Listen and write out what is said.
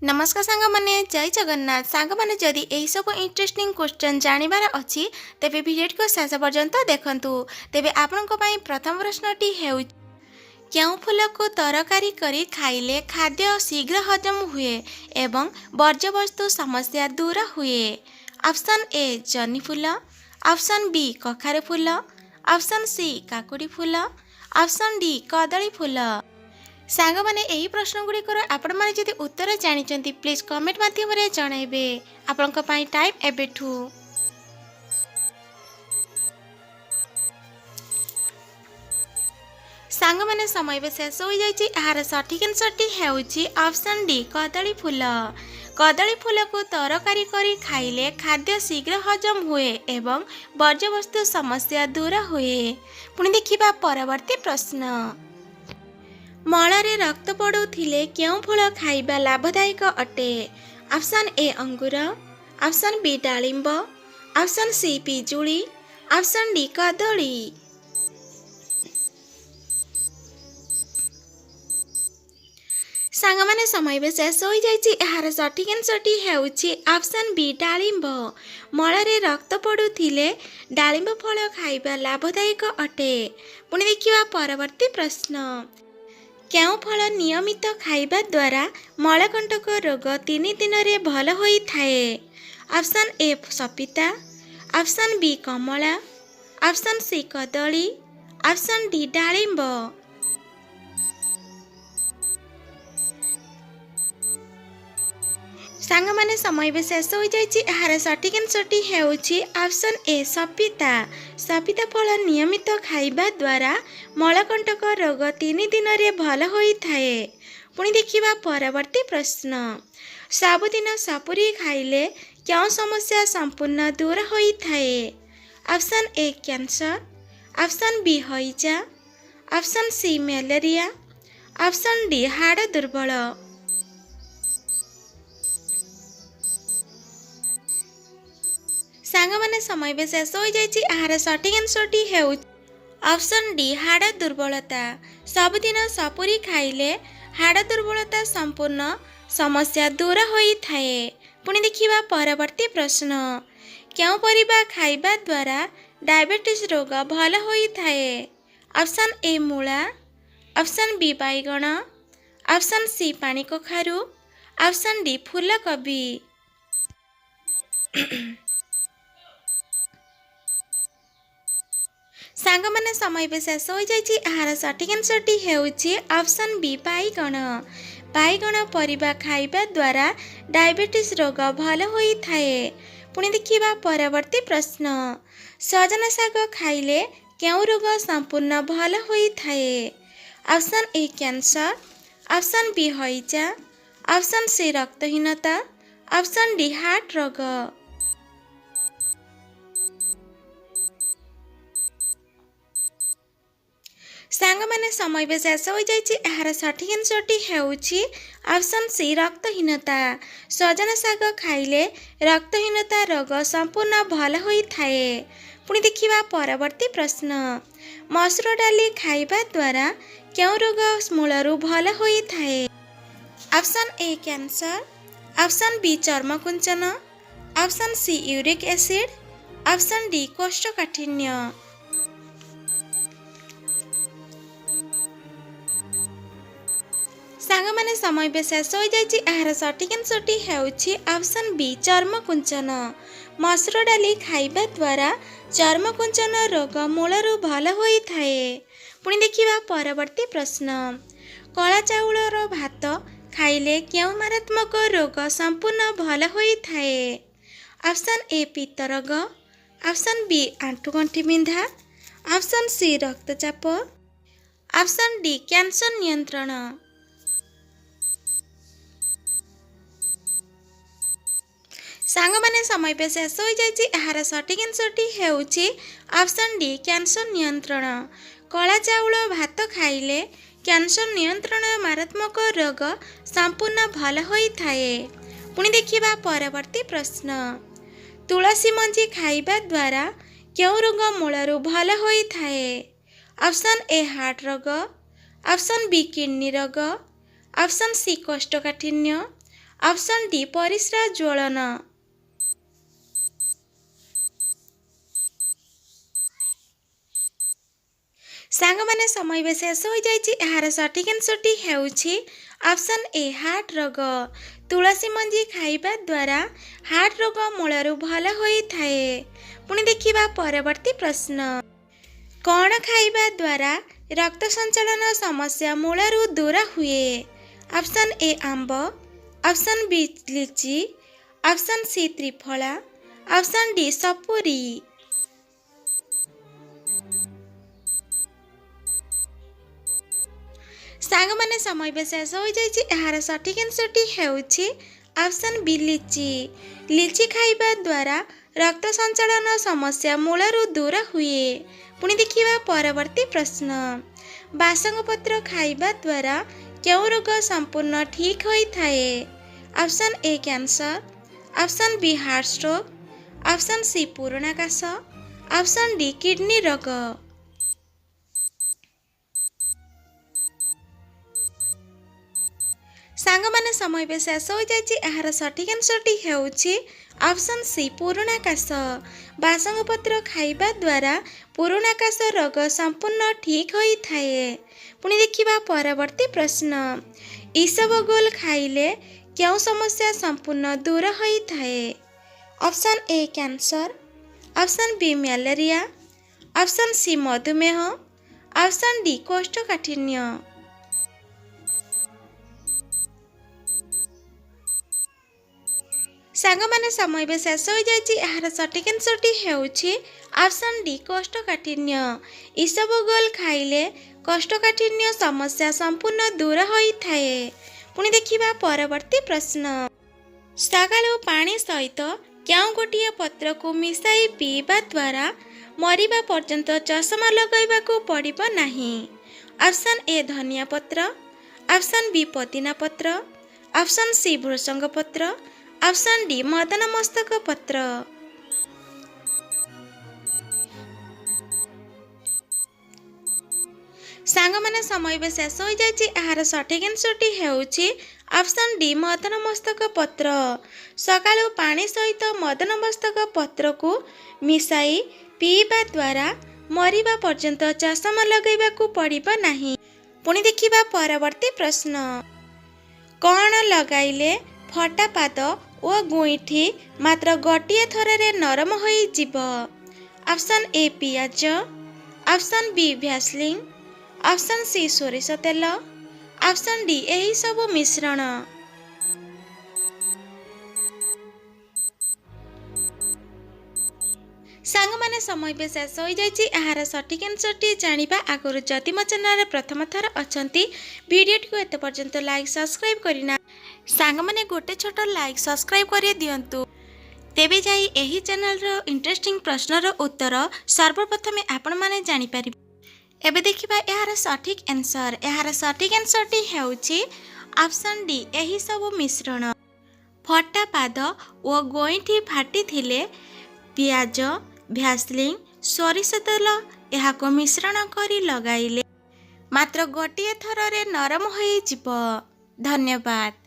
ନମସ୍କାର ସାଙ୍ଗମାନେ, ଜୟ ଜଗନ୍ନାଥ। ସାଙ୍ଗମାନେ, ଯଦି ଏହିସବୁ ଇଣ୍ଟରେଷ୍ଟିଂ କ୍ୱେଶ୍ଚନ୍ ଜାଣିବାର ଅଛି, ତେବେ ଭିଡ଼ିଓଟିକୁ ଶେଷ ପର୍ଯ୍ୟନ୍ତ ଦେଖନ୍ତୁ। ତେବେ ଆପଣଙ୍କ ପାଇଁ ପ୍ରଥମ ପ୍ରଶ୍ନଟି ହେଉଛି, କେଉଁ ଫୁଲକୁ ତରକାରୀ କରି ଖାଇଲେ ଖାଦ୍ୟ ଶୀଘ୍ର ହଜମ ହୁଏ ଏବଂ ବର୍ଜ୍ୟବସ୍ତୁ ସମସ୍ୟା ଦୂର ହୁଏ? ଅପସନ୍ ଏ ଜହ୍ନି ଫୁଲ, ଅପସନ୍ ବି କଖାରୁ ଫୁଲ, ଅପସନ୍ ସି କାକୁଡ଼ି ଫୁଲ, ଅପସନ୍ ଡି କଦଳୀ ଫୁଲ। ସାଙ୍ଗମାନେ, ଏହି ପ୍ରଶ୍ନ ଗୁଡ଼ିକର ଆପଣମାନେ ଯଦି ଉତ୍ତର ଜାଣିଛନ୍ତି, ପ୍ଲିଜ୍ କମେଣ୍ଟ ମାଧ୍ୟମରେ ଜଣାଇବେ। ଆପଣଙ୍କ ପାଇଁ ଟାଇମ୍ ଏବେଠୁ। ସାଙ୍ଗମାନେ, ସମୟ ଏବେ ଶେଷ ହୋଇଯାଇଛି। ଏହାର ସଠିକ୍ ଆନ୍ସର୍ଟି ହେଉଛି ଅପସନ୍ ଡି କଦଳୀ ଫୁଲ। କଦଳୀ ଫୁଲକୁ ତରକାରୀ କରି ଖାଇଲେ ଖାଦ୍ୟ ଶୀଘ୍ର ହଜମ ହୁଏ ଏବଂ ବର୍ଜ୍ୟବସ୍ତୁ ସମସ୍ୟା ଦୂର ହୁଏ। ପୁଣି ଦେଖିବା ପରବର୍ତ୍ତୀ ପ୍ରଶ୍ନ। ମଳରେ ରକ୍ତ ପଡ଼ୁଥିଲେ କେଉଁ ଫଳ ଖାଇବା ଲାଭଦାୟକ ଅଟେ? ଅପସନ୍ ଏ ଅଙ୍ଗୁର, ଅପସନ୍ ବି ଡାଳିମ୍ବ, ଅପସନ୍ ସି ପିଜୁଳି, ଅପସନ୍ ଡି କଦଳୀ। ସାଙ୍ଗମାନେ, ସମୟ ଏବେ ଶେଷ ହୋଇଯାଇଛି। ଏହାର ସଠିକ୍ ଆନ୍ସର୍ଟି ହେଉଛି ଅପସନ୍ ବି ଡାଳିମ୍ବ। ମଳରେ ରକ୍ତ ପଡ଼ୁଥିଲେ ଡାଳିମ୍ବ ଫଳ ଖାଇବା ଲାଭଦାୟକ ଅଟେ। ପୁଣି ଦେଖିବା ପରବର୍ତ୍ତୀ ପ୍ରଶ୍ନ। କେଉଁ ଫଳ ନିୟମିତ ଖାଇବା ଦ୍ୱାରା ମଳକଣ୍ଟକ ରୋଗ 3 ଦିନରେ ଭଲ ହୋଇଥାଏ? ଅପସନ୍ ଏ ସପିତା, ଅପସନ୍ ବି କମଳା, ଅପସନ୍ ସି କଦଳୀ, ଅପସନ୍ ଡି ଡାଳିମ୍ବ। ସାଙ୍ଗମାନେ, ସମୟ ଏବେ ଶେଷ ହୋଇଯାଇଛି। ଏହାର ସଠିକ୍ ଆନ୍ସର୍ଟି ହେଉଛି ଅପସନ୍ ଏ ସପିତା। ସପିତା ଫଳ ନିୟମିତ ଖାଇବା ଦ୍ୱାରା ମଳକଣ୍ଟକ ରୋଗ 3 ଦିନରେ ଭଲ ହୋଇଥାଏ। ପୁଣି ଦେଖିବା ପରବର୍ତ୍ତୀ ପ୍ରଶ୍ନ। ସବୁଦିନ ସପୁରୀ ଖାଇଲେ କେଉଁ ସମସ୍ୟା ସମ୍ପୂର୍ଣ୍ଣ ଦୂର ହୋଇଥାଏ? ଅପସନ୍ ଏ କ୍ୟାନ୍ସର, ଅପସନ୍ ବି ହଇଜା, ଅପସନ୍ ସି ମ୍ୟାଲେରିଆ, ଅପସନ୍ ଡି ହାଡ଼ ଦୁର୍ବଳ। ସାଙ୍ଗମାନେ, ସମୟ ଏବେ ଶେଷ ହୋଇଯାଇଛି। ଏହାର ସଠିକ୍ ଆନ୍ସର୍ଟି ହେଉଛି ଅପସନ୍ ଡି ହାଡ଼ ଦୁର୍ବଳତା। ସବୁଦିନ ସପୁରୀ ଖାଇଲେ ହାଡ଼ ଦୁର୍ବଳତା ସମ୍ପୂର୍ଣ୍ଣ ସମସ୍ୟା ଦୂର ହୋଇଥାଏ। ପୁଣି ଦେଖିବା ପରବର୍ତ୍ତୀ ପ୍ରଶ୍ନ। କେଉଁ ପରିବା ଖାଇବା ଦ୍ୱାରା ଡାଇବେଟିସ୍ ରୋଗ ଭଲ ହୋଇଥାଏ? ଅପସନ୍ ଏ ମୂଳା, ଅପସନ୍ ବି ବାଇଗଣ, ଅପସନ୍ ସି ପାଣି କଖାରୁ, ଅପସନ୍ ଡି ଫୁଲକୋବି। ସାଙ୍ଗମାନେ, ସମୟ ଏବେ ଶେଷ ହୋଇଯାଇଛି। ଏହାର ସଠିକ୍ ଆନ୍ସର୍ଟି ହେଉଛି ଅପସନ୍ ବି ବାଇଗଣ। ବାଇଗଣ ପରିବା ଖାଇବା ଦ୍ୱାରା ଡାଇବେଟିସ୍ ରୋଗ ଭଲ ହୋଇଥାଏ। ପୁଣି ଦେଖିବା ପରବର୍ତ୍ତୀ ପ୍ରଶ୍ନ। ସଜନା ଶାଗ ଖାଇଲେ କେଉଁ ରୋଗ ସମ୍ପୂର୍ଣ୍ଣ ଭଲ ହୋଇଥାଏ? Option A cancer, option B ହଇଜା, ଅପସନ୍ ସି ରକ୍ତହୀନତା, ଅପସନ୍ ଡି ହାର୍ଟ ରୋଗ। ସାଙ୍ଗମାନେ, ସମୟ ଏବେ ଶେଷ ହୋଇଯାଇଛି। ଏହାର ସଠିକ୍ ଆନ୍ସର୍ଟି ହେଉଛି ଅପସନ୍ ସି ରକ୍ତହୀନତା। ସଜନା ଶାଗ ଖାଇଲେ ରକ୍ତହୀନତା ରୋଗ ସମ୍ପୂର୍ଣ୍ଣ ଭଲ ହୋଇଥାଏ। ପୁଣି ଦେଖିବା ପରବର୍ତ୍ତୀ ପ୍ରଶ୍ନ। ମସୁର ଡାଲି ଖାଇବା ଦ୍ୱାରା କେଉଁ ରୋଗ ମୂଳରୁ ଭଲ ହୋଇଥାଏ? Option A cancer, option B ଚର୍ମକୁଞ୍ଚନ, option C uric acid, option D କୋଷ୍ଠକାଠିନ୍ୟ। ସାଙ୍ଗମାନେ, ସମୟ ଏବେ ଶେଷ ହୋଇଯାଇଛି। ଏହାର ସଠିକ୍ ଆନ୍ସର୍ଟି ହେଉଛି ଅପସନ୍ ବି ଚର୍ମକୁଞ୍ଚନ। ମସୁର ଡାଲି ଖାଇବା ଦ୍ୱାରା ଚର୍ମକୁଞ୍ଚନ ରୋଗ ମୂଳରୁ ଭଲ ହୋଇଥାଏ। ପୁଣି ଦେଖିବା ପରବର୍ତ୍ତୀ ପ୍ରଶ୍ନ। କଳା ଚାଉଳର ଭାତ ଖାଇଲେ କେଉଁ ମାରାତ୍ମକ ରୋଗ ସମ୍ପୂର୍ଣ୍ଣ ଭଲ ହୋଇଥାଏ? ଅପସନ୍ ଏ ପିତ୍ତ ରୋଗ, ଅପସନ୍ ବି ଆଣ୍ଠୁଗଣ୍ଠି ବିନ୍ଧା, ଅପସନ୍ ସି ରକ୍ତଚାପ, ଅପସନ୍ ଡି କ୍ୟାନ୍ସର ନିୟନ୍ତ୍ରଣ। ସାଙ୍ଗମାନେ, ସମୟ ଏବେ ଶେଷ ହୋଇଯାଇଛି। ଏହାର ସଠିକ୍ ଆନ୍ସର୍ଟି ହେଉଛି ଅପସନ୍ ଡି କ୍ୟାନ୍ସର ନିୟନ୍ତ୍ରଣ। କଳା ଚାଉଳ ଭାତ ଖାଇଲେ କ୍ୟାନ୍ସର ନିୟନ୍ତ୍ରଣ ମାରାତ୍ମକ ରୋଗ ସମ୍ପୂର୍ଣ୍ଣ ଭଲ ହୋଇଥାଏ। ପୁଣି ଦେଖିବା ପରବର୍ତ୍ତୀ ପ୍ରଶ୍ନ। ତୁଳସୀ ମଞ୍ଜି ଖାଇବା ଦ୍ୱାରା କେଉଁ ରୋଗ ମୂଳରୁ ଭଲ ହୋଇଥାଏ? ଅପସନ୍ ଏ ହାର୍ଟ ରୋଗ, ଅପସନ୍ ବି କିଡ଼ନୀ ରୋଗ, ଅପସନ୍ ସି କୋଷ୍ଠକାଠିନ୍ୟ, ଅପସନ୍ ଡି ପରିସ୍ରା ଜ୍ୱଳନ। ସାଙ୍ଗମାନେ, ସମୟ ଏବେ ଶେଷ ହୋଇଯାଇଛି। ଏହାର ସଠିକ୍ ଆନ୍ସର୍ଟି ହେଉଛି ଅପସନ୍ ଏ ହାର୍ଟ ରୋଗ। ତୁଳସୀ ମଞ୍ଜି ଖାଇବା ଦ୍ୱାରା ହାର୍ଟ ରୋଗ ମୂଳରୁ ଭଲ ହୋଇଥାଏ। ପୁଣି ଦେଖିବା ପରବର୍ତ୍ତୀ ପ୍ରଶ୍ନ। କ'ଣ ଖାଇବା ଦ୍ୱାରା ରକ୍ତ ସଞ୍ଚାଳନ ସମସ୍ୟା ମୂଳରୁ ଦୂର ହୁଏ? ଅପସନ୍ ଏ ଆମ୍ବ, option B lychee, option C Triphala, option D ସପୁରୀ। ସାଙ୍ଗମାନେ, ସମୟ ଏବେ ଶେଷ ହୋଇଯାଇଛି। ଏହାର ସଠିକ୍ ଆନ୍ସର୍ଟି ହେଉଛି ଅପସନ୍ ବି ଲିଚି। ଲିଚି ଖାଇବା ଦ୍ୱାରା ରକ୍ତ ସଞ୍ଚାଳନ ସମସ୍ୟା ମୂଳରୁ ଦୂର ହୁଏ। ପୁଣି ଦେଖିବା ପରବର୍ତ୍ତୀ ପ୍ରଶ୍ନ। ବାସଙ୍ଗ ପତ୍ର ଖାଇବା ଦ୍ୱାରା କେଉଁ ରୋଗ ସମ୍ପୂର୍ଣ୍ଣ ଠିକ୍ ହୋଇଥାଏ? Option A cancer, option B heart stroke, option C ପୁରୁଣା କାଶ, ଅପସନ୍ ଡି କିଡନୀ ରୋଗ। ସାଙ୍ଗମାନେ, ସମୟ ଏବେ ଶେଷ ହୋଇଯାଇଛି। ଏହାର ସଠିକ୍ ଆନ୍ସର୍ଟି ହେଉଛି ଅପସନ୍ ସି ପୁରୁଣା କାଶ। ବାସଙ୍ଗ ପତ୍ର ଖାଇବା ଦ୍ୱାରା ପୁରୁଣା କାଶ ରୋଗ ସମ୍ପୂର୍ଣ୍ଣ ଠିକ୍ ହୋଇଥାଏ। ପୁଣି ଦେଖିବା ପରବର୍ତ୍ତୀ ପ୍ରଶ୍ନ। ଇସବଗୁଲ ଖାଇଲେ କେଉଁ ସମସ୍ୟା ସମ୍ପୂର୍ଣ୍ଣ ଦୂର ହୋଇଥାଏ? Option A cancer, option B malaria, option C ମଧୁମେହ, ଅପସନ୍ ଡି କୋଷ୍ଠକାଠିନ୍ୟ। ସାଙ୍ଗମାନେ, ସମୟ ଏବେ ଶେଷ ହୋଇଯାଇଛି। ଏହାର ସଠିକ୍ ଆନ୍ସର୍ଟି ହେଉଛି ଅପସନ୍ ଡି କୋଷ୍ଠକାଠିନ୍ୟ। ଇସବଗୁଲ ଖାଇଲେ କୋଷ୍ଠକାଠିନ୍ୟ ସମସ୍ୟା ସମ୍ପୂର୍ଣ୍ଣ ଦୂର ହୋଇଥାଏ। ପୁଣି ଦେଖିବା ପରବର୍ତ୍ତୀ ପ୍ରଶ୍ନ। ସକାଳୁ ପାଣି ସହିତ କେଉଁ ଗୋଟିଏ ପତ୍ରକୁ ମିଶାଇ ପିଇବା ଦ୍ୱାରା ମରିବା ପର୍ଯ୍ୟନ୍ତ ଚଷମା ଲଗାଇବାକୁ ପଡ଼ିବ ନାହିଁ? ଅପସନ୍ ଏ ଧନିଆ ପତ୍ର, ଅପସନ୍ ବି ପୋଦିନା ପତ୍ର, ଅପସନ୍ ସି ଭୃସଙ୍ଗ ପତ୍ର, ଅପସନ୍ ଡି ମଦନ ମସ୍ତକ ପତ୍ର। ସାଙ୍ଗମାନେ, ସମୟ ଏବେ ଶେଷ ହୋଇଯାଇଛି। ଏହାର ସଠିକ୍ ଆନ୍ସର୍ଟି ହେଉଛି ଅପସନ୍ ଡି ମଦନ ମସ୍ତକ ପତ୍ର। ସକାଳୁ ପାଣି ସହିତ ମଦନ ମସ୍ତକ ପତ୍ରକୁ ମିଶାଇ ପିଇବା ଦ୍ୱାରା ମରିବା ପର୍ଯ୍ୟନ୍ତ ଚଷମା ଲଗାଇବାକୁ ପଡ଼ିବ ନାହିଁ। ପୁଣି ଦେଖିବା ପରବର୍ତ୍ତୀ ପ୍ରଶ୍ନ। କ'ଣ ଲଗାଇଲେ ଫଟା ପାଦ ଓ ଗୋଇଠି ମାତ୍ର ଗୋଟିଏ ଥରରେ ନରମ ହୋଇଯିବ? ଅପସନ୍ ଏ ପିଆଜ, ଅପସନ୍ ବି ଭ୍ୟାସଲିନ୍, ଅପସନ୍ ସି ସୋରିଷ ତେଲ, ଅପସନ୍ ଡି ଏହିସବୁ ମିଶ୍ରଣ। ସାଙ୍ଗମାନେ, ସମୟ ଏବେ ଶେଷ ହୋଇଯାଇଛି। ଏହାର ସଠିକ୍ ଆନ୍ସର୍ଟି ଜାଣିବା ଆଗରୁ ଯଦି ମୋ ଚ୍ୟାନେଲରେ ପ୍ରଥମ ଥର ଅଛନ୍ତି, ଭିଡ଼ିଓଟିକୁ ଏତେ ପର୍ଯ୍ୟନ୍ତ ଲାଇକ୍ ସବସ୍କ୍ରାଇବ୍ କରିନା, ସାଙ୍ଗମାନେ ଗୋଟେ ଛୋଟ ଲାଇକ୍ ସବସ୍କ୍ରାଇବ୍ କରି ଦିଅନ୍ତୁ। ତେବେ ଯାଇ ଏହି ଚ୍ୟାନେଲର ଇଣ୍ଟରେଷ୍ଟିଂ ପ୍ରଶ୍ନର ଉତ୍ତର ସର୍ବପ୍ରଥମେ ଆପଣମାନେ ଜାଣିପାରିବେ। ଏବେ ଦେଖିବା ଏହାର ସଠିକ୍ ଆନ୍ସର୍। ଏହାର ସଠିକ୍ ଆନ୍ସର୍ଟି ହେଉଛି ଅପସନ୍ ଡି ଏହିସବୁ ମିଶ୍ରଣ। ଫଟା ପାଦ ଓ ଗୋଇଠି ଫାଟିଥିଲେ ପିଆଜ, ଭ୍ୟାସଲିନ୍, ସୋରିଷ ତେଲ ଏହାକୁ ମିଶ୍ରଣ କରି ଲଗାଇଲେ ମାତ୍ର ଗୋଟିଏ ଥରରେ ନରମ ହୋଇଯିବ। ଧନ୍ୟବାଦ।